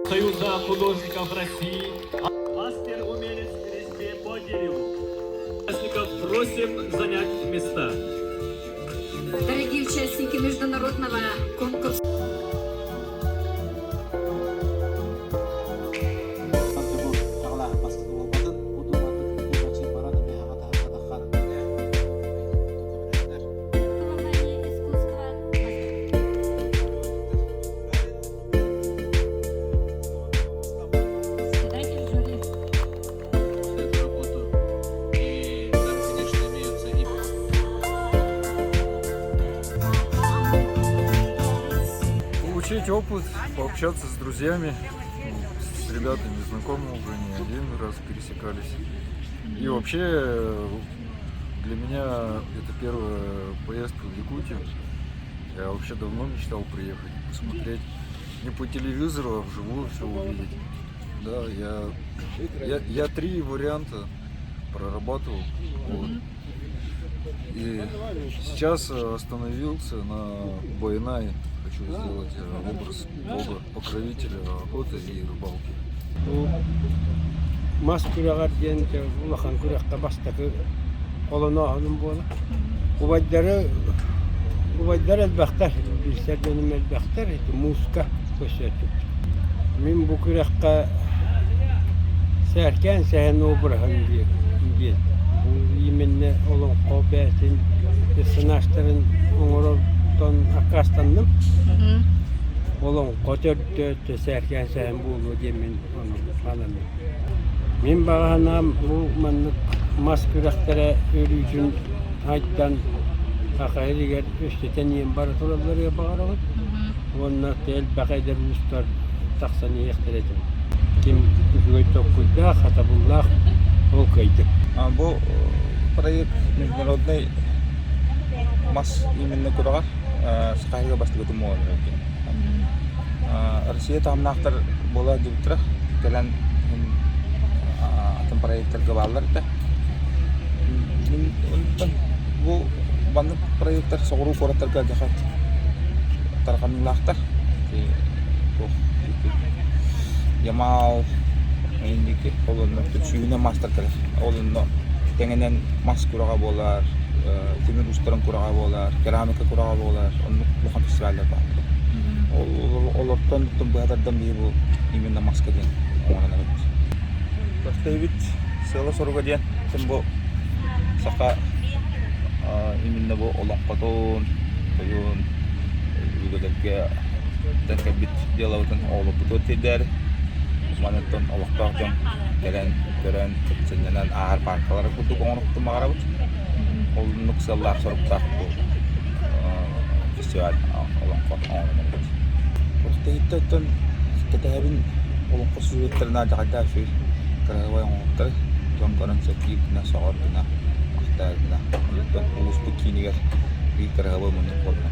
Союза художников России, мастер-умелец резьбе по дереву. Участников просим занять места. Дорогие участники международного конкурса. Эту работу. И там, конечно, имеются и Получить опыт, пообщаться с друзьями, с ребятами знакомы уже не один раз пересекались. И вообще для меня это первая поездка в Якутию. Я вообще давно мечтал приехать, посмотреть. Не по телевизору, а вживую все увидеть. Да, я три варианта прорабатывал. Вот. И сейчас остановился на Байнае. Хочу сделать образ бога, покровителя охоты и рыбалки. Бу мас күрэҕэр диэн улахан күрэххэ бастакы холонооһунум буолар. Убайдары убайдар элбэхтэр, билсэр дьонум элбэхтэр, ити мууска көрсөөччүбүт. Мин бу күрэххэ сээркээн сэһэн обраһын диэн бу именно олоҥхо бэйэтин персонажтарын оҥорортон аккаастанным. Олоҥхо төрдө сээркээн сэһэн буолуо диэммин ону сананным. Мин баҕа санаам бу маннык мас күрэхтэрэ өрүүтүн айдан саха сиригэр өссө тэнийэн бара туралларыгар баҕарабын. Уонна элбэх эдэр уустар тахсан иһиэхтэрэ этим. Ким үчүгэй толкуйдаах, сатабыллаах ол кыайдын. Бу проект международный мас именно күрэҕэр Саха сиригэр бастакытын буолан Россия таһымнаахтар буола дьыбыттара кэлэн атын проектарга бааллар этэ. Мин бу маннык проектар соҕуруу куораттарга дьахат тарҕаныылаахтар. Туох Ямал инники ол онно сүүнэ маастар кэлэр. Ол онно тэҥинэн мас кураҕа буолар, тимир устарын кураҕа буолар, керамика кураҕа буолар, оннук улахан фестиваллар бааллар. Олортон быһа тардан биһи бу именно маска диэн оҥорон эрэбит. Көрсөбүт сыала-соруга диэн бу саха именно бу олоҥхотун, тойун өбүгэлэргэ кэлбит дьыалабытын оҕолорбутугар тиэрдээри манныттан олохтоох дьон кэлэн көрөн сынньанан ааһар пааркалары курдук оҥоруохпутун баҕарабыт. Оннук сыаллаах-соруктаах бу фестиваль олоҥхо оҥорон эрэбит. Күрэхтэһииттэн кэтэһэбин олоҥхо сюжеттарын алдьархайдаах үчүгэй кыраһыабай оҥоһуктары дьон көрөн сэргиир гына, сөҕөр гына, махтайар гына. Онтон улууспут киинигэр биир кыраһыабай муннук буолла.